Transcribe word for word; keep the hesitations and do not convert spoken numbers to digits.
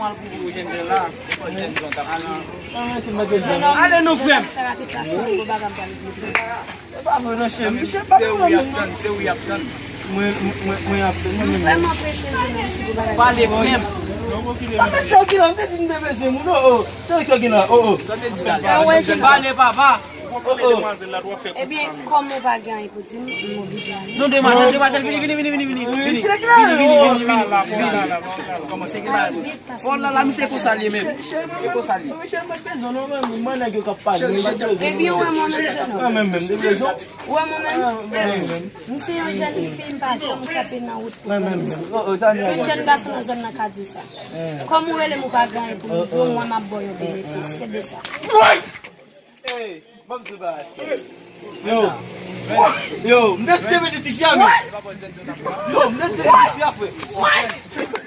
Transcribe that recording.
mwen al pou jèn jèn la. Jèn jèn t ap ale. Ale non, frè m. E pa vre non, chè. Misye pa se ou y ap tann, se ou y ap tann. Mwen, mwen, mwen ap tann, mwen menm. Vrèman prese, jèn, si pou bagay. Pale, frè m. Sa mèt sa ki la, m te di m te bezwen moun, oh, oh. Sa ki la, oh, oh. Sa te di la. Pale, papa. Ebyen, kòm ou pa gen anyen pou di m, m oblije ale. Non, demwazèl, demwazèl, vini, vini, vini, vini, vini, vini. Vini, vini, vini, vini, vini, vini. Kòman se ki la? Oh la la, misye konsa li menm. Misye konsa li. Ebyen, ou wè mwen menm, jèn. Ou wè mwen menm? M se yon jèn fi, m pa janm kanpe nan wout pou moun. Tout jèn gason nan zòn nan ka di sa. Kòm ou rele m, ou pa gen anyen pou m di w, mwen m ap ba w yon benefis. Se de sa. Hey, ban m di w bagay, frè. Yo. Yo, m deside mete ti fi a, men. Yo, m deside mete ti fi a, frè.